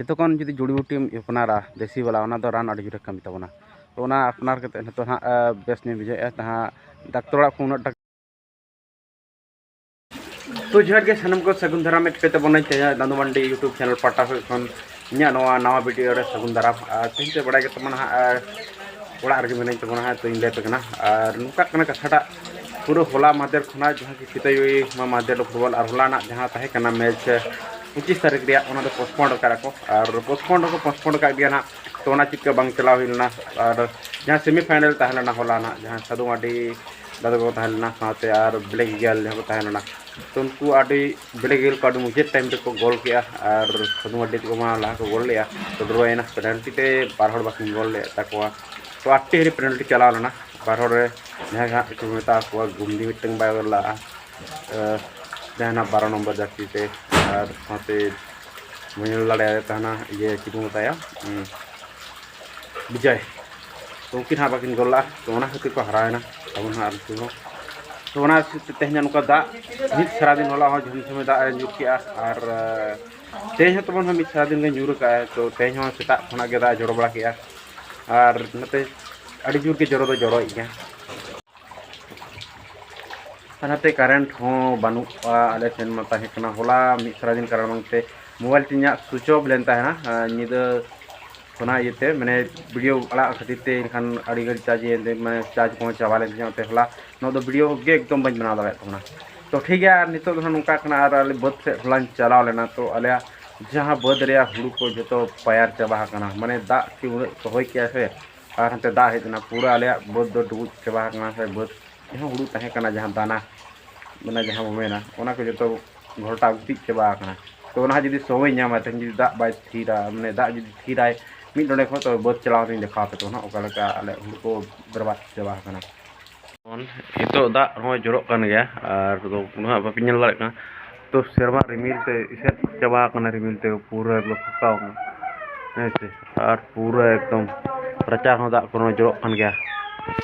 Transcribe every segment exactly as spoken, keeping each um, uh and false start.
ᱡᱚᱛᱚ ᱠᱷᱚᱱ ᱡᱩᱫᱤ ᱡᱩᱲᱤ ᱵᱩᱴᱤᱢ ᱟᱯᱱᱟᱨᱟ, ᱫᱮᱥᱤ ᱵᱟᱞᱟ, ᱚᱱᱟ ᱫᱚ ᱨᱟᱱ ᱟᱹᱰᱤ ᱡᱳᱨᱮ ᱠᱟᱹᱢᱤ ᱛᱟᱵᱚᱱᱟ᱾ ᱛᱚ ᱚᱱᱟ ᱟᱯᱱᱟᱨ ᱠᱟᱛᱮᱫ ᱱᱤᱛᱚᱜ ᱦᱟᱸᱜ, ᱮ, ᱵᱮᱥ ᱧᱚᱜ ᱵᱩᱡᱷᱟᱹᱣᱮᱫᱼᱟ᱾ ᱡᱟᱦᱟᱸ ᱰᱟᱠᱛᱚᱨ ᱚᱲᱟᱜ ᱠᱷᱚᱱ ᱩᱱᱟᱹᱜ ᱴᱟᱠᱟ᱾ ᱛᱚ ᱡᱚᱦᱟᱨ ᱜᱮ ᱥᱟᱱᱟᱢ ᱠᱚ, ᱥᱟᱹᱜᱩᱱ ᱫᱟᱨᱟᱢ ᱮᱫ ᱯᱮ ᱛᱟᱵᱚᱱᱟᱹᱧ ᱛᱮᱦᱮᱧ ᱫᱟᱹᱫᱩ ᱢᱟᱱᱰᱤ YouTube channel ᱯᱟᱦᱴᱟ ᱥᱮᱫ ᱠᱷᱚᱱ ᱤᱧᱟᱹᱜ ᱱᱚᱣᱟ ᱱᱟᱣᱟ video ᱨᱮ ᱥᱟᱹᱜᱩᱱ ᱫᱟᱨᱟᱢ᱾ ᱟᱨ ᱛᱮᱦᱮᱧ ᱯᱮ ᱵᱟᱲᱟᱭ ᱜᱮ ᱛᱟᱵᱚᱱᱟ ᱦᱟᱸᱜ, ᱟᱨ ᱚᱲᱟᱜ ᱨᱮᱜᱮ ᱢᱮᱱᱟᱹᱧ ᱛᱟᱵᱚᱱᱟ ᱦᱟᱸᱜ, ᱛᱚᱧ ᱞᱟᱹᱭ ᱟᱯᱮ ᱠᱟᱱᱟ᱾ ᱟᱨ ᱱᱚᱝᱠᱟ ᱠᱟᱱᱟ ᱠᱟᱛᱷᱟᱴᱟᱜ, ᱯᱩᱨᱟᱹ ᱦᱚᱞᱟ ᱢᱟᱦᱫᱮᱨ ᱠᱷᱚᱱᱟᱜ ᱡᱟᱦᱟᱸ ᱠᱤ ᱥᱤᱛᱟᱹᱭ ᱢᱟ ᱢᱟᱦᱫᱮᱨ ᱦᱤᱞᱳᱜ ᱯᱷᱩᱴᱵᱚᱞ ᱟᱨ ᱦᱚᱞᱟᱱᱟᱜ ᱡᱟᱦᱟᱸ ᱛᱟᱦᱮᱸ ᱠᱟᱱᱟ ᱢᱮᱪ ᱯᱚᱸᱪᱤᱥ ᱛᱟᱹᱨᱤᱠᱷ ᱨᱮᱭᱟᱜ, ᱚᱱᱟ ᱫᱚ postpone ᱟᱠᱟᱫ ᱟᱠᱚ᱾ ᱟᱨ postpone ᱦᱚᱸᱠᱚ postpone ᱟᱠᱟᱫ ᱜᱮᱭᱟ ᱱᱟᱦᱟᱜ, ᱛᱚ ᱚᱱᱟ ᱪᱮᱫ ᱠᱟ ᱵᱟᱝ ᱪᱟᱞᱟᱣ ᱦᱩᱭ ᱞᱮᱱᱟ᱾ ᱟᱨ ᱡᱟᱦᱟᱸ semi final ᱛᱟᱦᱮᱸ ᱞᱮᱱᱟ ᱦᱚᱞᱟ ᱱᱟᱦᱟᱜ, ᱡᱟᱦᱟᱸ ᱥᱟᱹᱫᱷᱩ ᱢᱟᱨᱰᱤ ᱫᱟᱫᱟ ᱠᱚ ᱛᱟᱦᱮᱸ ᱞᱮᱱᱟ, ᱥᱟᱶᱛᱮ ᱟᱨ Black Eagle ᱡᱟᱦᱟᱸ ᱠᱚ ᱛᱟᱦᱮᱸ ᱞᱮᱱᱟ, ᱛᱚ ᱩᱱᱠᱩ ᱟᱹᱰᱤ, Black Eagle ᱠᱚ ᱟᱹᱰᱤ ᱢᱩᱪᱟᱹᱫ time ᱨᱮᱠᱚ ᱜᱳᱞ ᱠᱮᱜᱼᱟ᱾ ᱟᱨ ᱥᱟᱹᱫᱷᱩ ᱢᱟᱨᱰᱤ ᱛᱟᱠᱚ ᱢᱟ ᱞᱟᱦᱟ ᱠᱚ ᱜᱳᱞ ᱞᱮᱜᱼᱟ, ᱛᱚ draw ᱮᱱᱟ᱾ Penalty ᱛᱮ ᱵᱟᱨ ᱦᱚᱲ ᱵᱟᱹᱠᱤᱱ ᱜᱳᱞ ᱞᱮᱫ ᱛᱟᱠᱚᱣᱟ, ᱛᱚ ᱟᱴᱴᱤ ᱦᱟᱹᱨᱤᱡ penalty ᱪᱟᱞᱟᱣ ᱞᱮᱱᱟ᱾ ᱵᱟᱨ ᱦᱚᱲ ᱨᱮ ᱡᱟᱦᱟᱸᱭ ᱦᱟᱸᱜ ᱠᱚ ᱢᱮᱛᱟ ᱠᱚᱣᱟ, ᱜᱩᱢᱫᱤ ᱢᱤᱫᱴᱟᱝ ᱵᱟᱭ ᱜᱳᱞ ᱞᱟᱜᱼᱟ, ᱮ, ᱡᱟᱦᱟᱸ ᱱᱟᱜ ᱵᱟᱨᱚ ᱱᱚᱢᱵᱚᱨ jersey ᱛᱮ, ᱟᱨ ᱥᱟᱶᱛᱮ ᱵᱟᱹᱧ ᱧᱮᱞ ᱫᱟᱲᱮᱭᱟᱫᱮ ᱛᱟᱦᱮᱱᱟ, ᱤᱭᱟᱹ, ᱪᱮᱫ ᱠᱚ ᱢᱮᱛᱟᱭᱟ, ᱩᱸ, ᱵᱤᱡᱚᱭ᱾ ᱛᱚ ᱩᱱᱠᱤᱱ ᱦᱟᱸᱜ ᱵᱟᱹᱠᱤᱱ ᱜᱳᱞ ᱞᱟᱜᱼᱟ, ᱛᱚ ᱚᱱᱟ ᱠᱷᱟᱹᱛᱤᱨ ᱠᱚ ᱦᱟᱨᱟᱣᱮᱱᱟ ᱛᱟᱵᱚᱱ ᱦᱟᱸᱜ ᱟᱨ ᱩᱱᱠᱩ ᱦᱚᱸ᱾ ᱛᱚ ᱚᱱᱟ ᱦᱤᱥᱟᱹᱵ ᱛᱮ ᱛᱮᱦᱮᱧ ᱱᱚᱝᱠᱟ ᱫᱟᱜ ᱢᱤᱫ ᱥᱟᱨᱟᱫᱤᱱ, ᱦᱚᱞᱟ ᱦᱚᱸ ᱡᱷᱚᱢ ᱡᱷᱚᱢᱮ ᱫᱟᱜ ᱮ ᱧᱩᱨ ᱠᱮᱜᱼᱟ, ᱟᱨ, ᱮ, ᱛᱮᱦᱮᱧ ᱦᱚᱸ ᱛᱟᱵᱚᱱ ᱦᱟᱸᱜ ᱢᱤᱫ ᱥᱟᱨᱟᱫᱤᱱ ᱜᱮ ᱧᱩᱨ ᱠᱟᱜᱼᱟᱭ᱾ ᱛᱚ ᱛᱮᱦᱮᱧ ᱦᱚᱸ ᱥᱮᱛᱟᱜ ᱠᱷᱚᱱᱟᱜ ᱜᱮ ᱫᱟᱜ ᱮ ᱡᱚᱨᱚ ᱵᱟᱲᱟ ᱠᱮᱜᱼᱟ, ᱟᱨ ᱱᱚᱛᱮ ᱟᱹᱰᱤ ᱡᱳᱨ ᱜᱮ ᱡᱚᱨᱚ ᱫᱚ ᱡᱚᱨᱚᱭᱮᱫ ᱜᱮᱭᱟ᱾ ᱟᱨ ᱱᱚᱛᱮ current ᱦᱚᱸ ᱵᱟᱹᱱᱩᱜᱼᱟ ᱟᱞᱮ ᱴᱷᱮᱱ ᱢᱟ᱾ ᱛᱟᱦᱮᱸ ᱠᱟᱱᱟ ᱦᱚᱞᱟ ᱢᱤᱫ ᱥᱟᱨᱟᱫᱤᱱ current ᱵᱟᱝᱛᱮ mobile ᱛᱤᱧᱟᱹᱜ switch off ᱞᱮᱱ ᱛᱟᱦᱮᱱᱟ, ᱟᱨ ᱧᱤᱫᱟᱹ ᱚᱱᱟ ᱤᱭᱟᱹᱛᱮ, ᱢᱟᱱᱮ, video ᱟᱲᱟᱜ ᱠᱷᱟᱹᱛᱤᱨ ᱛᱮ ᱮᱱᱠᱷᱟᱱ ᱟᱹᱰᱤ ᱜᱷᱟᱹᱲᱤᱡ charge ᱮᱱ ᱛᱮ, ᱢᱟᱱᱮ, charge ᱠᱚᱦᱚᱸ ᱪᱟᱵᱟ ᱞᱮᱱ ᱛᱤᱧᱟᱹ᱾ ᱚᱱᱟᱛᱮ ᱦᱚᱞᱟ ᱱᱚᱣᱟ ᱫᱚ video ᱜᱮ ᱮᱠᱫᱚᱢ ᱵᱟᱹᱧ ᱵᱮᱱᱟᱣ ᱫᱟᱲᱮᱭᱟᱜ ᱛᱟᱵᱚᱱᱟ᱾ ᱛᱚ ᱴᱷᱤᱠ ᱜᱮᱭᱟ, ᱟᱨ ᱱᱤᱛᱚᱜ ᱫᱚ ᱦᱟᱸᱜ ᱱᱚᱝᱠᱟ ᱠᱟᱱᱟ, ᱟᱨ ᱟᱞᱮ ᱵᱟᱹᱫᱽ ᱥᱮᱫ ᱦᱚᱞᱟᱧ ᱪᱟᱞᱟᱣ ᱞᱮᱱᱟ, ᱛᱚ ᱟᱞᱮᱭᱟᱜ ᱡᱟᱦᱟᱸ ᱵᱟᱹᱫᱽ ᱨᱮᱭᱟᱜ ᱦᱩᱲᱩ ᱠᱚ ᱡᱚᱛᱚ ᱯᱟᱭᱟᱨ ᱪᱟᱵᱟ ᱟᱠᱟᱱᱟ, ᱢᱟᱱᱮ, ᱫᱟᱜ ᱠᱤ ᱩᱱᱟᱹᱜ ᱨᱚᱦᱚᱭ ᱠᱮᱜᱼᱟ ᱥᱮ, ᱟᱨ ᱦᱟᱱᱛᱮ ᱫᱟᱜ ᱦᱮᱡ ᱮᱱᱟ, ᱯᱩᱨᱟᱹ ᱟᱞᱮᱭᱟᱜ ᱵᱟᱹᱫᱽ ᱫᱚ ᱰᱩᱵᱩᱡ ᱪᱟᱵᱟ ᱟᱠᱟᱱᱟ ᱥᱮ, ᱵᱟᱹᱫᱽ ᱡᱟᱦᱟᱸ ᱦᱩᱲᱩ ᱛᱟᱦᱮᱸ ᱠᱟᱱᱟ, ᱡᱟᱦᱟᱸ ᱫᱟᱱᱟ, ᱢᱟᱱᱮ, ᱡᱟᱦᱟᱸ ᱵᱚ ᱢᱮᱱᱟ, ᱚᱱᱟ ᱠᱚ ᱡᱚᱛᱚ ᱜᱷᱚᱞᱴᱟᱣ ᱜᱤᱛᱤᱡ ᱪᱟᱵᱟ ᱟᱠᱟᱱᱟ᱾ ᱛᱚ ᱚᱱᱟ ᱦᱚᱸ ᱡᱩᱫᱤ ᱥᱚᱢᱚᱭ ᱧᱟᱢᱟ, ᱛᱮᱦᱮᱧ ᱡᱩᱫᱤ ᱫᱟᱜ ᱵᱟᱭ ᱛᱷᱤᱨᱟ, ᱢᱟᱱᱮ, ᱫᱟᱜ ᱡᱩᱫᱤ ᱛᱷᱤᱨᱟᱭ ᱢᱤᱫ ᱰᱚᱸᱰᱮ ᱠᱷᱚᱱ, ᱛᱚ ᱵᱟᱹᱫᱽ ᱪᱟᱞᱟᱣ ᱠᱟᱛᱮᱧ ᱫᱮᱠᱷᱟᱣ ᱟᱯᱮ ᱠᱟᱱᱟ ᱚᱠᱟ ᱞᱮᱠᱟ ᱟᱞᱮ ᱦᱩᱲᱩ ᱠᱚ ᱵᱮᱨᱵᱟᱫ ᱪᱟᱵᱟ ᱟᱠᱟᱱᱟ᱾ ᱱᱤᱛᱚᱜ ᱫᱟᱜ ᱦᱚᱸ ᱡᱚᱨᱚᱜ ᱠᱟᱱ ᱜᱮᱭᱟ, ᱟᱨ ᱫᱚ ᱩᱱᱟᱹᱜ ᱵᱟᱯᱮ ᱧᱮᱞ ᱫᱟᱲᱮᱭᱟᱜ ᱠᱟᱱᱟ᱾ ᱛᱚ ᱥᱮᱨᱢᱟ ᱨᱤᱢᱤᱞ ᱛᱮ ᱮᱥᱮᱫ ᱪᱟᱵᱟ ᱟᱠᱟᱱᱟ, ᱨᱤᱢᱤᱞ ᱛᱮ ᱯᱩᱨᱟᱹ ᱮᱠᱫᱚᱢ ᱯᱷᱟᱸᱠᱟᱣ ᱟᱠᱟᱱᱟ, ᱦᱮᱸ ᱥᱮ? ᱟᱨ ᱯᱩᱨᱟᱹ ᱮᱠᱫᱚᱢ ᱨᱟᱪᱟ ᱦᱚᱸ ᱫᱟᱜ ᱠᱚᱨᱮ ᱡᱚᱨᱚᱜ ᱠᱟᱱ ᱜᱮᱭᱟ᱾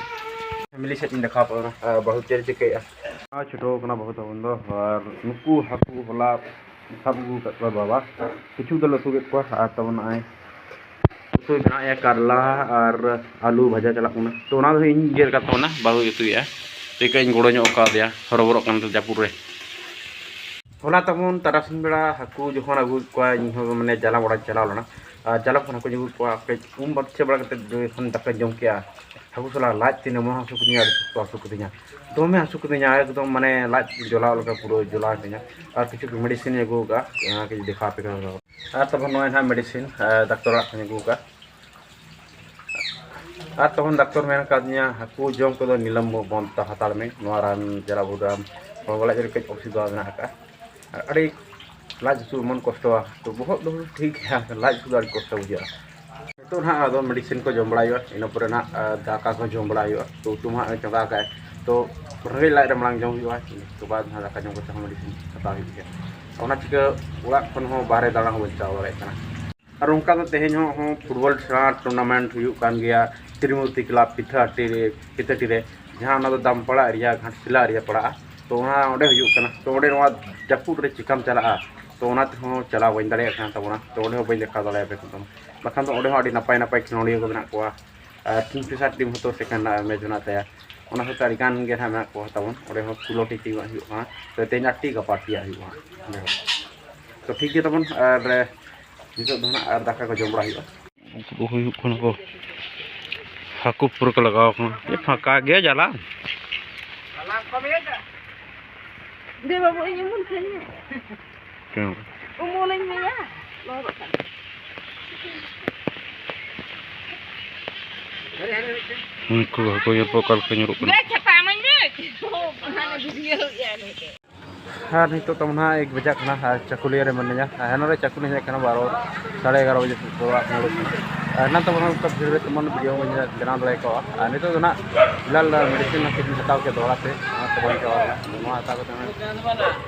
family ᱥᱮᱫ ᱤᱧ ᱫᱮᱠᱷᱟᱣ ᱟᱯᱮ ᱠᱟᱱᱟ, ᱟᱨ ᱵᱟᱹᱦᱩ ᱪᱮᱫ ᱮ ᱪᱤᱠᱟᱹᱭᱮᱫᱼᱟ᱾ ᱟᱨ ᱪᱷᱩᱴᱟᱹᱣ ᱠᱟᱱᱟ ᱵᱟᱹᱦᱩ ᱛᱟᱵᱚᱱ ᱫᱚ, ᱟᱨ ᱱᱩᱠᱩ ᱦᱟᱹᱠᱩ ᱦᱚᱞᱟ ᱥᱟᱵ ᱟᱹᱜᱩ ᱟᱠᱟᱫ ᱠᱚᱣᱟ ᱵᱟᱵᱟ᱾ ᱠᱤᱪᱷᱩ ᱫᱚᱞᱮ ᱩᱛᱩ ᱠᱮᱫ ᱠᱚᱣᱟ᱾ ᱟᱨ ᱛᱟᱵᱚᱱ ᱱᱚᱜᱼᱚᱭ ᱩᱛᱩᱭ ᱵᱮᱱᱟᱣᱮᱫᱼᱟ, ᱠᱟᱨᱞᱟ ᱟᱨ ᱟᱹᱞᱩ ᱵᱷᱟᱡᱟ ᱪᱟᱞᱟᱜ ᱠᱟᱱᱟ᱾ ᱛᱚ ᱚᱱᱟ ᱫᱚ ᱤᱧ ᱜᱮᱫ ᱟᱠᱟᱫ ᱛᱟᱵᱚᱱᱟ, ᱵᱟᱹᱦᱩᱭ ᱩᱛᱩᱭᱮᱫᱼᱟ᱾ ᱪᱤᱠᱟᱹᱧ ᱜᱚᱲᱚ ᱧᱚᱜ ᱠᱟᱣᱫᱮᱭᱟ, ᱦᱚᱨᱚᱵᱚᱨᱚᱜ ᱠᱟᱱ ᱛᱮ ᱡᱟᱹᱯᱩᱫ ᱨᱮ᱾ ᱦᱚᱞᱟ ᱛᱟᱵᱚᱱ ᱛᱟᱨᱟᱥᱤᱧ ᱵᱮᱲᱟ ᱦᱟᱹᱠᱩ ᱡᱚᱠᱷᱚᱱ ᱟᱹᱜᱩ ᱠᱮᱫ ᱠᱚᱣᱟ, ᱤᱧ ᱦᱚᱸ ᱢᱟᱱᱮ ᱡᱟᱞᱟᱢ ᱚᱲᱟᱜ ᱤᱧ ᱪᱟᱞᱟᱣ ᱞᱮᱱᱟ᱾ ᱟᱨ ᱡᱟᱞᱟᱢ ᱠᱷᱚᱱ ᱦᱟᱹᱠᱩᱧ ᱟᱹᱜᱩ ᱠᱮᱫ ᱠᱚᱣᱟ, ᱠᱟᱹᱡ ᱩᱢ ᱯᱷᱟᱨᱪᱟ ᱵᱟᱲᱟ ᱠᱟᱛᱮ ᱡᱚᱠᱷᱚᱱ ᱫᱟᱠᱟᱧ ᱡᱚᱢ ᱠᱮᱜᱼᱟ, ᱦᱟᱹᱠᱩ ᱥᱟᱞᱟᱜ ᱞᱟᱡ ᱛᱤᱱ ᱮᱢᱚᱱ ᱦᱟᱹᱥᱩ ᱠᱤᱫᱤᱧᱟ, ᱟᱹᱰᱤ ᱥᱚᱠᱛᱚ ᱦᱟᱹᱥᱩ ᱠᱤᱫᱤᱧᱟ, ᱫᱚᱢᱮ ᱦᱟᱹᱥᱩ ᱠᱤᱫᱤᱧᱟ, ᱮᱠᱫᱚᱢ ᱢᱟᱱᱮ ᱞᱟᱡ ᱡᱚᱞᱟᱣ ᱞᱮᱠᱟ ᱯᱩᱨᱟᱹ ᱡᱚᱞᱟᱣ ᱮᱱ ᱛᱤᱧᱟ᱾ ᱟᱨ ᱠᱤᱪᱷᱩ ᱢᱮᱰᱤᱥᱤᱱ ᱤᱧ ᱟᱹᱜᱩ ᱟᱠᱟᱫᱼᱟ, ᱚᱱᱟ ᱠᱟᱹᱡ ᱫᱮᱠᱷᱟᱣ ᱟᱯᱮ ᱠᱟᱱᱟ᱾ ᱟᱨ ᱛᱟᱵᱚᱱ ᱱᱚᱜᱼᱚᱭ ᱱᱟᱦᱟᱜ ᱢᱮᱰᱤᱥᱤᱱ, ᱟᱨ ᱰᱟᱠᱛᱚᱨ ᱚᱲᱟᱜ ᱠᱷᱚᱱ ᱤᱧ ᱟᱹᱜᱩ ᱟᱠᱟᱫᱼᱟ᱾ ᱟᱨ ᱛᱚᱠᱷᱚᱱ ᱰᱟᱠᱛᱚᱨ ᱢᱮᱱ ᱟᱠᱟᱫᱤᱧᱟ, ᱦᱟᱹᱠᱩ ᱡᱚᱢ ᱠᱚᱫᱚ ᱱᱤᱞᱟᱹᱢ ᱵᱚᱱᱫ ᱦᱟᱛᱟᱲ ᱢᱮ, ᱱᱚᱣᱟ ᱨᱟᱱ ᱡᱟᱞᱟ ᱵᱩᱫᱟᱹ ᱟᱢ ᱦᱚᱲᱢᱚ ᱞᱟᱡ ᱨᱮ ᱠᱟᱹᱡ ᱚᱥᱩᱵᱤᱫᱷᱟ ᱢᱮᱱᱟᱜ ᱟᱠᱟᱫᱼᱟ᱾ ᱟᱨ ᱟᱹᱰᱤ ᱞᱟᱡ ᱦᱟᱹᱥᱩ ᱮᱢᱚᱱ ᱠᱚᱥᱴᱚᱣᱟ, ᱛᱚ ᱵᱚᱦᱚᱜ ᱫᱚ ᱴᱷᱤᱠ ᱜᱮᱭᱟ, ᱞᱟᱡ ᱦᱟᱹᱥᱩ ᱫᱚ ᱟᱹᱰᱤ ᱠᱚᱥᱴᱚ ᱵᱩᱡᱷᱟᱹᱜᱼᱟ᱾ ᱱᱤᱛᱚᱜ ᱱᱟᱦᱟᱜ ᱟᱫᱚ ᱢᱮᱰᱤᱥᱤᱱ ᱠᱚ ᱡᱚᱢ ᱵᱟᱲᱟ ᱦᱩᱭᱩᱜᱼᱟ, ᱤᱱᱟᱹ ᱯᱚᱨᱮ ᱱᱟᱦᱟᱜ, ᱟᱨ, ᱫᱟᱠᱟ ᱠᱚ ᱡᱚᱢ ᱵᱟᱲᱟ ᱦᱩᱭᱩᱜᱼᱟ᱾ ᱛᱚ ᱩᱛᱩ ᱢᱟ ᱦᱟᱸᱜ ᱪᱚᱸᱫᱟ ᱟᱠᱟᱫ, ᱛᱚ ᱨᱮᱸᱜᱮᱡ ᱞᱟᱡ ᱨᱮ ᱢᱟᱲᱟᱝ ᱡᱚᱢ ᱦᱩᱭᱩᱜᱼᱟ, ᱤᱱᱟᱹ ᱵᱟᱫᱽ ᱱᱟᱦᱟᱜ ᱫᱟᱠᱟ ᱡᱚᱢ ᱠᱟᱛᱮ ᱦᱚᱸ ᱢᱮᱰᱤᱥᱤᱱ ᱦᱟᱛᱟᱣ ᱦᱩᱭᱩᱜ ᱜᱮᱭᱟ᱾ ᱚᱱᱟ ᱪᱤᱠᱟᱹ ᱚᱲᱟᱜ ᱠᱷᱚᱱ ᱦᱚᱸ ᱵᱟᱦᱨᱮ ᱫᱟᱬᱟ ᱦᱚᱸ ᱵᱟᱹᱧ ᱪᱟᱞᱟᱣ ᱫᱟᱲᱮᱭᱟᱜ ᱠᱟᱱᱟ᱾ ᱟᱨ ᱚᱱᱠᱟ ᱫᱚ ᱛᱮᱦᱮᱧ ᱦᱚᱸ, ᱦᱚᱸ ᱯᱷᱩᱴᱵᱚᱞ ᱥᱮᱬᱟ ᱴᱩᱨᱱᱟᱢᱮᱱᱴ ᱦᱩᱭᱩᱜ ᱠᱟᱱ ᱜᱮᱭᱟ ᱛᱨᱤᱢᱩᱨᱛᱤ ᱠᱞᱟᱵᱽ ᱯᱤᱛᱷᱟᱹᱴᱤ ᱨᱮ, ᱯᱤᱛᱷᱟᱹᱴᱤ ᱨᱮ, ᱡᱟᱦᱟᱸ ᱚᱱᱟ ᱫᱚ ᱫᱟᱢᱯᱟᱲᱟ ᱮᱨᱤᱭᱟ, ᱜᱷᱟᱴᱥᱤᱞᱟ ᱮᱨᱤᱭᱟ ᱯᱟᱲᱟᱜᱼᱟ᱾ ᱛᱚ ᱚᱱᱟ ᱚᱸᱰᱮ ᱦᱩᱭᱩᱜ ᱠᱟᱱᱟ᱾ ᱛᱚ ᱚᱸᱰᱮ ᱱᱚᱣᱟ ᱡᱟᱹᱯᱩᱫ ᱨᱮ ᱪᱤᱠᱟᱢ ᱪᱟᱞᱟᱜᱼᱟ? ᱛᱚ ᱚᱱᱟ ᱛᱮᱦᱚᱸ ᱪᱟᱞᱟᱣ ᱵᱟᱹᱧ ᱫᱟᱲᱮᱭᱟᱜ ᱠᱟᱱ ᱛᱟᱵᱚᱱᱟ᱾ ᱛᱚ ᱚᱸᱰᱮ ᱦᱚᱸ ᱵᱟᱹᱧ ᱫᱮᱠᱷᱟᱣ ᱫᱟᱲᱮᱭᱟᱯᱮ ᱠᱟᱱ ᱛᱟᱵᱚᱱᱟ᱾ ᱵᱟᱠᱷᱟᱱ ᱫᱚ ᱚᱸᱰᱮ ᱦᱚᱸ ᱟᱹᱰᱤ ᱱᱟᱯᱟᱭ ᱱᱟᱯᱟᱭ ᱠᱷᱮᱞᱳᱰᱤᱭᱟᱹ ᱠᱚ ᱢᱮᱱᱟᱜ ᱠᱚᱣᱟ᱾ ᱟᱨ ᱠᱤᱝᱯᱷᱤᱥᱟᱨ ᱴᱤᱢ ᱦᱚᱸᱛᱚ ᱥᱮᱠᱮᱱᱰ ᱢᱮᱪ ᱢᱮᱱᱟᱜ ᱛᱟᱭᱟ᱾ ᱚᱱᱟ ᱦᱚᱛᱮ ᱟᱹᱰᱤ ᱜᱟᱱ ᱜᱮ ᱱᱟᱦᱟᱜ ᱢᱮᱱᱟᱜ ᱠᱚᱣᱟ ᱛᱟᱵᱚᱱ᱾ ᱚᱸᱰᱮ ᱦᱚᱸ ᱥᱳᱞᱳ ᱴᱤ ᱴᱤᱢ ᱦᱩᱭᱩᱜ ᱠᱟᱱᱟ᱾ ᱛᱚ ᱛᱮᱦᱮᱧ ᱟᱴ ᱴᱤ, ᱜᱟᱯᱟ ᱟᱴ ᱴᱤ ᱦᱩᱭᱩᱜᱼᱟ ᱚᱸᱰᱮ ᱦᱚᱸ᱾ ᱛᱚ ᱴᱷᱤᱠ ᱜᱮᱭᱟ ᱛᱟᱵᱚᱱ, ᱟᱨ ᱱᱤᱛᱚᱜ ᱫᱚ ᱱᱟᱦᱟᱜ ᱟᱨ ᱫᱟᱠᱟ ᱠᱚ ᱡᱚᱢ ᱵᱟᱲᱟ ᱦᱩᱭᱩᱜᱼᱟ᱾ ᱩᱱᱠᱩ ᱠᱚ ᱦᱩᱭᱩᱜ ᱠᱟᱱᱟ ᱠᱚ, ᱦᱟᱹᱠᱩ ᱯᱩᱨᱟᱹ ᱠᱚ ᱞᱟᱜᱟᱣ ᱠᱟᱱᱟ᱾ ᱮ, ᱯᱷᱟᱸᱠᱟ ᱜᱮᱭᱟ ᱡᱟᱞᱟᱢ᱾ ᱫᱮ ᱵᱟᱹᱵᱩ, ᱤᱧ ᱩᱢᱩᱞ ᱠᱟᱹᱧ ᱢᱮ᱾ ᱪᱮᱫ? ᱩᱢᱩᱞᱟᱹᱧ ᱢᱮᱭᱟ᱾ ᱞᱚᱦᱚᱫᱚᱜ ᱠᱟᱱᱟ᱾ ᱩᱱᱠᱩ ᱦᱟᱹᱠᱩ ᱧᱮᱞ ᱯᱮ ᱚᱠᱟ ᱞᱮᱠᱟ ᱧᱩᱨᱩᱜ ᱠᱟᱱᱟ᱾ ᱫᱮ, ᱪᱷᱟᱛᱟ ᱮᱢᱟᱹᱧ ᱢᱮ᱾ ᱦᱟᱱᱮ ᱵᱷᱤᱰᱤᱭᱳ ᱮᱫᱼᱟ ᱱᱩᱭ ᱫᱚ᱾ ᱟᱨ ᱱᱤᱛᱚᱜ ᱛᱟᱵᱚᱱ ᱦᱟᱸᱜ ᱮᱠ ᱵᱟᱡᱟᱜ ᱠᱟᱱᱟ᱾ ᱟᱨ ᱪᱟᱹᱠᱩᱞᱤᱭᱟᱹ ᱨᱮ ᱢᱤᱱᱟᱹᱧᱟ᱾ ᱟᱨ ᱦᱮᱱᱟᱝ ᱨᱮ ᱪᱟᱹᱠᱩᱞᱤᱧ ᱦᱮᱡ ᱟᱠᱟᱱᱟ, ᱵᱟᱨᱚ, ᱥᱟᱲᱮ ᱮᱜᱟᱨᱚ ᱵᱟᱡᱮ ᱥᱮᱫ ᱚᱲᱟᱜ ᱠᱷᱚᱱ ᱩᱰᱩᱠ ᱠᱟᱱᱟ᱾ ᱟᱨ ᱮᱱᱟᱝ ᱛᱟᱵᱚᱱ ᱦᱟᱸᱜ ᱚᱱᱠᱟ ᱵᱷᱤᱲ ᱨᱮ ᱛᱮᱢᱚᱱ ᱵᱷᱤᱰᱤᱭᱳ ᱵᱟᱹᱧ ᱵᱮᱱᱟᱣ ᱫᱟᱲᱮ ᱠᱟᱣᱟ᱾ ᱟᱨ ᱱᱤᱛᱚᱜ ᱫᱚ ᱦᱟᱸᱜ ᱯᱷᱤᱞᱦᱟᱞ ᱢᱮᱰᱤᱥᱤᱱ ᱦᱟᱸᱜ ᱠᱤᱪᱷᱩᱧ ᱦᱟᱛᱟᱣ ᱠᱮᱫ ᱫᱚᱦᱲᱟ ᱛᱮ, ᱚᱱᱟ ᱛᱮ ᱵᱟᱹᱧ ᱪᱟᱵᱟ ᱞᱮᱱᱟ᱾ ᱱᱚᱣᱟ ᱦᱟᱛᱟᱣ ᱠᱟᱛᱮ ᱦᱚᱸ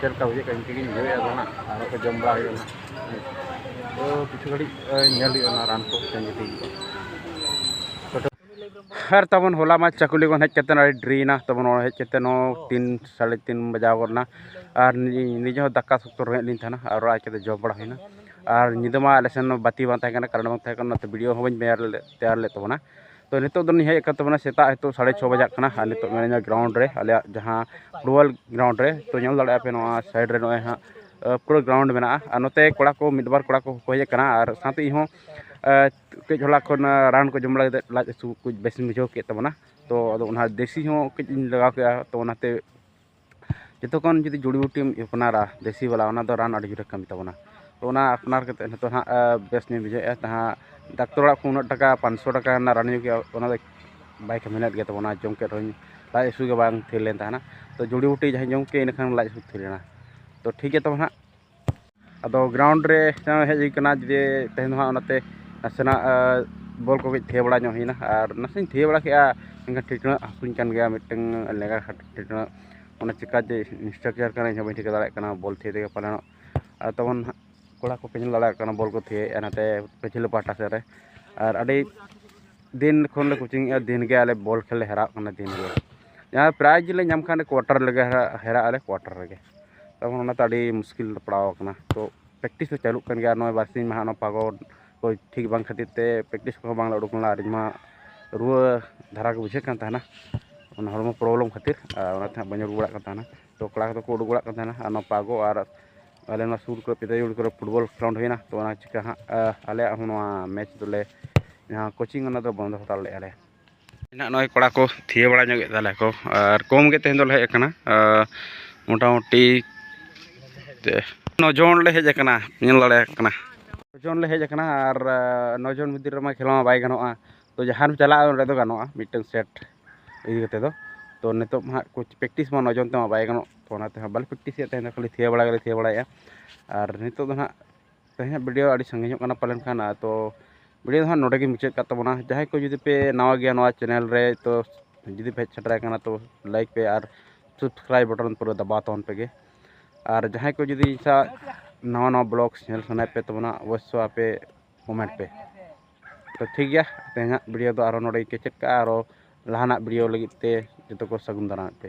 ᱪᱮᱫ ᱞᱮᱠᱟ ᱵᱩᱡᱷᱟᱹᱜ ᱠᱟᱱᱟ ᱤᱱᱠᱟᱹ ᱜᱤᱧ ᱵᱩᱡᱷᱟᱹᱣᱮᱫᱼᱟ ᱫᱚ ᱦᱟᱸᱜ᱾ ᱟᱨ ᱠᱚ ᱡᱚᱢ ᱵᱟᱲᱟ ᱦᱩᱭᱩᱜᱼᱟ ᱦᱟᱸᱜ᱾ ᱛᱚ ᱠᱤᱪᱷᱩ ᱜᱷᱟᱹᱲᱤᱡ, ᱮ, ᱧᱮᱞ ᱦᱩᱭᱩᱜᱼᱟ ᱚᱱᱟ ᱨᱟᱱ ᱠᱚ ᱪᱮᱫ ᱤᱧ ᱤᱫᱤ ᱦᱩᱭᱩᱜᱼᱟ᱾ ᱟᱨ ᱛᱟᱵᱚᱱ ᱦᱚᱞᱟ ᱢᱟ ᱪᱟᱠᱩᱞᱤ ᱠᱷᱚᱱ ᱦᱮᱡ ᱠᱟᱛᱮ ᱟᱹᱰᱤ ᱰᱮᱨᱤᱭᱮᱱᱟ ᱛᱟᱵᱚᱱ, ᱚᱲᱟᱜ ᱦᱮᱡ ᱠᱟᱛᱮ ᱱᱚ ᱛᱤᱱ ᱥᱟᱲᱮ ᱛᱤᱱ ᱵᱟᱡᱟᱣ ᱜᱚᱫ ᱮᱱᱟ᱾ ᱟᱨ ᱱᱤ- ᱱᱤᱡᱮ ᱦᱚᱸ ᱫᱟᱠᱟ ᱥᱚᱠᱛᱚ ᱨᱮᱸᱜᱮᱡ ᱞᱤᱧ ᱛᱟᱦᱮᱱᱟ, ᱟᱨ ᱚᱲᱟᱜ ᱦᱮᱡ ᱠᱟᱛᱮ ᱡᱚᱢ ᱵᱟᱲᱟ ᱦᱩᱭᱱᱟ᱾ ᱟᱨ ᱧᱤᱫᱟᱹ ᱢᱟ ᱟᱞᱮ ᱥᱮᱱ ᱵᱟᱹᱛᱤ ᱵᱟᱝ ᱛᱟᱦᱮᱸ ᱠᱟᱱᱟ, ᱠᱟᱨᱮᱱᱴ ᱵᱟᱝ ᱛᱟᱦᱮᱸ ᱠᱟᱱᱟ, ᱚᱱᱟᱛᱮ ᱵᱷᱤᱰᱤᱭᱳ ᱦᱚᱸ ᱵᱟᱹᱧ ᱛᱮᱭᱟᱨ ᱞᱮᱫ, ᱛᱮᱭᱟᱨ ᱞᱮᱫ ᱛᱟᱵᱚᱱᱟ᱾ ᱛᱚ ᱱᱤᱛᱚᱜ ᱫᱚ ᱞᱤᱧ ᱦᱮᱡ ᱟᱠᱟᱱ ᱛᱟᱵᱚᱱᱟ ᱥᱮᱛᱟᱜ ᱱᱤᱛᱚᱜ ᱥᱟᱲᱮ ᱪᱷᱚ ᱵᱟᱡᱟᱜ ᱠᱟᱱᱟ, ᱟᱨ ᱱᱤᱛᱚᱜ ᱢᱮᱱᱟᱧᱟ ᱜᱨᱟᱣᱩᱱᱰ ᱨᱮ, ᱟᱞᱮᱭᱟᱜ ᱡᱟᱦᱟᱸ ᱯᱷᱩᱴᱵᱚᱞ ᱜᱨᱟᱣᱩᱱᱰ ᱨᱮ᱾ ᱛᱚ ᱧᱮᱞ ᱫᱟᱲᱮᱭᱟᱜᱼᱟ ᱯᱮ ᱱᱚᱣᱟ ᱥᱟᱭᱤᱰ ᱨᱮ ᱱᱚᱜᱼᱚᱭ ᱦᱟᱸᱜ ᱯᱩᱨᱟᱹ ᱜᱨᱟᱣᱩᱱᱰ ᱢᱮᱱᱟᱜᱼᱟ᱾ ᱟᱨ ᱱᱚᱛᱮ ᱠᱚᱲᱟ ᱠᱚ ᱢᱤᱫ ᱵᱟᱨ ᱠᱚᱲᱟ ᱠᱚ ᱠᱚ ᱦᱮᱡ ᱟᱠᱟᱱᱟ, ᱟᱨ ᱥᱟᱶᱛᱮ ᱤᱧ ᱦᱚᱸ ᱠᱟᱹᱡ ᱦᱚᱞᱟ ᱠᱷᱚᱱ ᱨᱟᱱ ᱠᱚ ᱡᱚᱢ ᱵᱟᱲᱟ ᱠᱟᱛᱮ ᱞᱟᱡ ᱦᱟᱹᱥᱩ ᱠᱚ ᱵᱮᱥᱤᱧ ᱵᱩᱡᱷᱟᱹᱣ ᱠᱮᱫ ᱛᱟᱵᱚᱱᱟ᱾ ᱛᱚ ᱟᱫᱚ ᱚᱱᱟ ᱫᱮᱥᱤ ᱦᱚᱸ ᱠᱟᱹᱡ ᱤᱧ ᱞᱟᱜᱟᱣ ᱠᱮᱫᱼᱟ᱾ ᱛᱚ ᱚᱱᱟᱛᱮ ᱡᱚᱛᱚ ᱠᱷᱚᱱ ᱡᱩᱫᱤ ᱡᱩᱲᱤ ᱵᱩᱴᱤᱢ ᱟᱯᱱᱟᱨᱟ ᱫᱮᱥᱤ ᱵᱟᱞᱟ, ᱚᱱᱟ ᱫᱚ ᱨᱟᱱ ᱟᱹᱰᱤ ᱡᱳᱨᱮ ᱠᱟᱹᱢᱤ ᱛᱟᱵᱚᱱᱟ᱾ ᱛᱚ ᱚᱱᱟ ᱟᱯᱱᱟᱨ ᱠᱟᱛᱮ ᱱᱤᱛᱚᱜ ᱦᱟᱸᱜ ᱵᱮᱥ ᱧᱚᱜ ᱵᱩᱡᱷᱟᱹᱣᱮᱫᱼᱟ᱾ ᱡᱟᱦᱟᱸ ᱰᱟᱠᱛᱚᱨ ᱚᱲᱟᱜ ᱠᱷᱚᱱ ᱩᱱᱟᱹᱜ ᱴᱟᱠᱟ ᱯᱟᱸᱪᱥᱚ ᱴᱟᱠᱟ ᱨᱮᱱᱟᱜ ᱨᱟᱱ ᱧᱩ ᱠᱮᱫᱼᱟ, ᱚᱱᱟ ᱫᱚ ᱵᱟᱭ ᱠᱟᱹᱢᱤ ᱞᱮᱫ ᱜᱮ ᱛᱟᱵᱚᱱᱟ᱾ ᱡᱚᱢ ᱠᱮᱫ ᱨᱮᱦᱚᱸᱧ ᱞᱟᱡ ᱦᱟᱹᱥᱩ ᱜᱮ ᱵᱟᱝ ᱛᱷᱤᱨ ᱞᱮᱱ ᱛᱟᱦᱮᱱᱟ᱾ ᱛᱚ ᱡᱩᱲᱤ ᱵᱩᱴᱤ ᱡᱟᱦᱟᱸᱧ ᱡᱚᱢ ᱠᱮᱫ, ᱤᱱᱟᱹᱠᱷᱟᱱ ᱞᱟᱡ ᱦᱟᱹᱥᱩ ᱛᱷᱤᱨ ᱮᱱᱟ᱾ ᱛᱚ ᱴᱷᱤᱠ ᱜᱮᱭᱟ ᱛᱚᱵᱮ ᱦᱟᱸᱜ, ᱟᱫᱚ ᱜᱨᱟᱣᱩᱱᱰ ᱨᱮ ᱦᱮᱡ ᱦᱩᱭ ᱠᱟᱱᱟ ᱡᱮ ᱛᱮᱦᱮᱧ ᱫᱚ ᱦᱟᱸᱜ ᱚᱱᱟᱛᱮ ᱱᱟᱥᱮᱱᱟᱜ ᱵᱚᱞ ᱠᱚ ᱠᱟᱹᱡ ᱛᱷᱤᱭᱟᱹ ᱵᱟᱲᱟ ᱧᱚᱜ ᱦᱩᱭᱱᱟ, ᱟᱨ ᱱᱟᱥᱮᱧ ᱛᱷᱤᱭᱟᱹ ᱵᱟᱲᱟ ᱠᱮᱫᱼᱟ᱾ ᱢᱮᱱᱠᱷᱟᱱ ᱴᱷᱤᱠᱟᱹᱱᱟᱹᱜ ᱦᱟᱹᱥᱩᱧ ᱠᱟᱱ ᱜᱮᱭᱟ, ᱢᱤᱫᱴᱟᱝ ᱞᱮᱸᱜᱟ ᱴᱷᱤᱠᱟᱹᱱᱟᱹᱜ, ᱚᱱᱟ ᱪᱮᱠᱟ ᱡᱮ ᱤᱱᱥᱴᱨᱟᱠᱪᱟᱨ ᱠᱟᱱᱟ, ᱤᱧ ᱦᱚᱸ ᱵᱟᱹᱧ ᱴᱷᱤᱠᱟᱹ ᱫᱟᱲᱮᱭᱟᱜ ᱠᱟᱱᱟ ᱵᱚᱞ ᱛᱷᱤᱭᱟᱹ ᱛᱮᱜᱮ ᱯᱟᱞᱮᱱᱚᱜ᱾ ᱟᱨ ᱛᱟᱵᱚᱱ ᱦᱟᱸᱜ ᱠᱚᱲᱟ ᱠᱚᱯᱮ ᱧᱮᱞ ᱫᱟᱲᱮᱭᱟᱜ ᱠᱟᱱᱟ ᱵᱚᱞ ᱠᱚ ᱛᱷᱤᱭᱟᱹᱭᱮᱫᱼᱟ ᱱᱟᱛᱮ ᱯᱟᱹᱪᱷᱞᱟᱹ ᱯᱟᱦᱴᱟ ᱥᱮᱫ ᱨᱮ᱾ ᱟᱨ ᱟᱹᱰᱤ ᱫᱤᱱ ᱠᱷᱚᱱ ᱞᱮ ᱠᱳᱪᱤᱝ ᱮᱫᱼᱟ, ᱫᱤᱱ ᱜᱮ ᱟᱞᱮ ᱵᱚᱞ ᱠᱷᱮᱞ ᱞᱮ ᱦᱮᱨᱟᱜ ᱠᱟᱱᱟ ᱫᱤᱱ ᱜᱮ᱾ ᱡᱟᱦᱟᱸ ᱯᱨᱟᱭᱤᱡᱽ ᱞᱮ ᱧᱟᱢ ᱠᱷᱟᱱ ᱠᱳᱣᱟᱴᱟᱨ ᱞᱮ ᱦᱮᱨᱟ- ᱦᱮᱨᱟᱜ ᱟᱞᱮ ᱠᱳᱣᱟᱴᱟᱨ ᱨᱮᱜᱮ᱾ ᱛᱟᱵᱚᱱ ᱚᱱᱟᱛᱮ ᱟᱹᱰᱤ ᱢᱩᱥᱠᱤᱞ ᱞᱮ ᱯᱟᱲᱟᱣ ᱟᱠᱟᱱᱟ᱾ ᱛᱚ ᱯᱨᱮᱠᱴᱤᱥ ᱫᱚ ᱪᱟᱹᱞᱩᱜ ᱠᱟᱱ ᱜᱮᱭᱟ, ᱱᱚᱜᱼᱚᱭ ᱵᱟᱨᱥᱤᱧ ᱢᱟᱦᱟ ᱱᱚᱣᱟ ᱯᱟᱜᱚ ᱠᱚ ᱴᱷᱤᱠ ᱵᱟᱝ ᱠᱷᱟᱹᱛᱤᱨ ᱛᱮ ᱯᱨᱮᱠᱴᱤᱥ ᱠᱚᱦᱚᱸ ᱵᱟᱝᱞᱮ ᱩᱰᱩᱠ ᱞᱮᱱᱟ᱾ ᱟᱨ ᱤᱧ ᱢᱟ ᱨᱩᱣᱟᱹ ᱫᱷᱟᱨᱟ ᱜᱮ ᱵᱩᱡᱷᱟᱹᱜ ᱠᱟᱱ ᱛᱟᱦᱮᱱᱟ, ᱚᱱᱟ ᱦᱚᱲᱢᱚ ᱯᱨᱚᱵᱞᱮᱢ ᱠᱷᱟᱹᱛᱤᱨ, ᱟᱨ ᱚᱱᱟᱛᱮ ᱦᱟᱸᱜ ᱵᱟᱹᱧ ᱩᱰᱩᱠ ᱵᱟᱲᱟᱜ ᱠᱟᱱ ᱛᱟᱦᱮᱱᱟ᱾ ᱛᱚ ᱠᱚᱲᱟ ᱠᱚᱫᱚ ᱠᱚ ᱩᱰᱩᱠ ᱵᱟᱲᱟᱜ ᱠᱟᱱ ᱛᱟᱦᱮᱱᱟ, ᱟᱨ ᱱᱚᱣᱟ ᱯᱟᱜᱚ ᱟᱨ ᱟᱞᱮ ᱱᱚᱣᱟ ᱥᱩᱨ ᱠᱚᱨᱮ ᱯᱤᱛᱟᱹᱭᱩᱲ ᱠᱚᱨᱮ ᱯᱷᱩᱴᱵᱚᱞ ᱠᱷᱮᱞᱳᱰ ᱦᱩᱭᱱᱟ᱾ ᱛᱚ ᱚᱱᱟ ᱪᱤᱠᱟᱹ ᱦᱟᱸᱜ, ᱟᱞᱮᱭᱟᱜ ᱦᱚᱸ ᱱᱚᱣᱟ ᱢᱮᱪ ᱫᱚᱞᱮ, ᱡᱟᱦᱟᱸ ᱠᱳᱪᱤᱝ, ᱚᱱᱟ ᱫᱚ ᱵᱚᱱᱫᱚ ᱦᱟᱛᱟᱲ ᱞᱮᱫᱼᱟ ᱞᱮ᱾ ᱱᱟᱦᱟᱜ ᱱᱚᱜᱼᱚᱭ ᱠᱚᱲᱟ ᱠᱚ ᱛᱷᱤᱭᱟᱹ ᱵᱟᱲᱟ ᱧᱚᱜᱮᱫ ᱛᱟᱞᱮᱭᱟ ᱠᱚ, ᱟᱨ ᱠᱚᱢ ᱜᱮ ᱛᱮᱦᱮᱧ ᱫᱚᱞᱮ ᱦᱮᱡ ᱟᱠᱟᱱᱟ, ᱟᱨ ᱢᱚᱴᱟᱢᱩᱴᱤ ᱛᱮ ᱱᱚ ᱡᱚᱱ ᱞᱮ ᱦᱮᱡ ᱟᱠᱟᱱᱟ, ᱧᱮᱞ ᱫᱟᱲᱮᱭᱟᱜ ᱠᱟᱱᱟ᱾ ᱱᱚ ᱡᱚᱱ ᱞᱮ ᱦᱮᱡ ᱟᱠᱟᱱᱟ, ᱟᱨ ᱱᱚ ᱡᱚᱱ ᱵᱷᱤᱛᱤᱨ ᱨᱮᱢᱟ ᱠᱷᱮᱞ ᱢᱟ ᱵᱟᱭ ᱜᱟᱱᱚᱜᱼᱟ᱾ ᱛᱚ ᱡᱟᱦᱟᱸ ᱨᱮᱢ ᱪᱟᱞᱟᱜᱼᱟ ᱚᱸᱰᱮ ᱫᱚ ᱜᱟᱱᱚᱜᱼᱟ ᱢᱤᱫᱴᱟᱝ ᱥᱮᱴ ᱤᱫᱤ ᱠᱟᱛᱮ ᱫᱚ᱾ ᱛᱚ ᱱᱤᱛᱚᱜ ᱢᱟ ᱦᱟᱸᱜ ᱠᱳᱪ ᱯᱨᱮᱠᱴᱤᱥ ᱢᱟ ᱱᱚ ᱡᱚᱱ ᱛᱮᱢᱟ ᱵᱟᱭ ᱜᱟᱱᱚᱜ, ᱛᱚ ᱚᱱᱟᱛᱮ ᱦᱟᱸᱜ ᱵᱟᱞᱮ ᱯᱨᱮᱠᱴᱤᱥᱮᱫ ᱛᱟᱦᱮᱸᱫ, ᱠᱷᱟᱹᱞᱤ ᱛᱷᱤᱭᱟᱹ ᱵᱟᱲᱟ ᱜᱮᱞᱮ ᱛᱷᱤᱭᱟᱹ ᱵᱟᱲᱟᱭᱮᱫᱼᱟ᱾ ᱟᱨ ᱱᱤᱛᱚᱜ ᱫᱚ ᱦᱟᱸᱜ ᱛᱮᱦᱮᱧᱟᱜ ᱵᱷᱤᱰᱤᱭᱳ ᱟᱹᱰᱤ ᱥᱟᱺᱜᱤᱧᱚᱜ ᱠᱟᱱᱟ ᱯᱟᱞᱮᱱ ᱠᱷᱟᱱ, ᱟᱨ ᱛᱚ ᱵᱷᱤᱰᱤᱭᱳ ᱫᱚ ᱦᱟᱸᱜ ᱱᱚᱰᱮ ᱜᱮ ᱢᱩᱪᱟᱹᱫ ᱠᱟᱜ ᱛᱟᱵᱚᱱᱟ᱾ ᱡᱟᱦᱟᱸᱭ ᱠᱚ ᱡᱩᱫᱤ ᱯᱮ ᱱᱟᱣᱟ ᱜᱮᱭᱟ ᱱᱚᱣᱟ ᱪᱮᱱᱮᱞ ᱨᱮ, ᱛᱚ ᱡᱩᱫᱤ ᱯᱮ ᱦᱮᱡ ᱥᱮᱴᱮᱨ ᱟᱠᱟᱱᱟ ᱛᱚ ᱞᱟᱭᱤᱠ ᱯᱮ ᱟᱨ ᱥᱟᱵᱥᱠᱨᱟᱭᱤᱵ ᱵᱚᱴᱚᱱ ᱯᱩᱨᱟᱹ ᱫᱟᱵᱟᱣ ᱛᱟᱵᱚᱱ ᱯᱮ ᱜᱮ᱾ ᱟᱨ ᱡᱟᱦᱟᱸᱭ ᱠᱚ ᱡᱩᱫᱤ ᱤᱧ ᱥᱟᱶ ᱱᱟᱣᱟ ᱱᱟᱣᱟ ᱵᱞᱚᱜᱥ ᱧᱮᱞ ᱥᱟᱱᱟᱭᱮᱫ ᱯᱮ ᱛᱟᱵᱚᱱᱟ, ᱚᱵᱚᱥᱥᱚ ᱟᱯᱮ ᱠᱚᱢᱮᱱᱴ ᱯᱮ᱾ ᱛᱚ ᱴᱷᱤᱠ ᱜᱮᱭᱟ, ᱛᱮᱦᱮᱧᱟᱜ ᱵᱷᱤᱰᱤᱭᱳ ᱫᱚ ᱟᱨᱦᱚᱸ ᱱᱚᱰᱮ ᱜᱮ ᱠᱮᱪᱮᱫ ᱠᱟᱜᱼᱟ᱾ ᱟᱨᱦᱚᱸ ᱞᱟᱦᱟᱱᱟᱜ ᱵᱷᱤᱰᱤᱭᱳ ᱞᱟᱹᱜᱤᱫ ᱛᱮ ᱡᱚᱛᱚ ᱠᱚ ᱥᱟᱹᱜᱩᱱ ᱫᱟᱨᱟᱢᱮᱫ ᱯᱮ᱾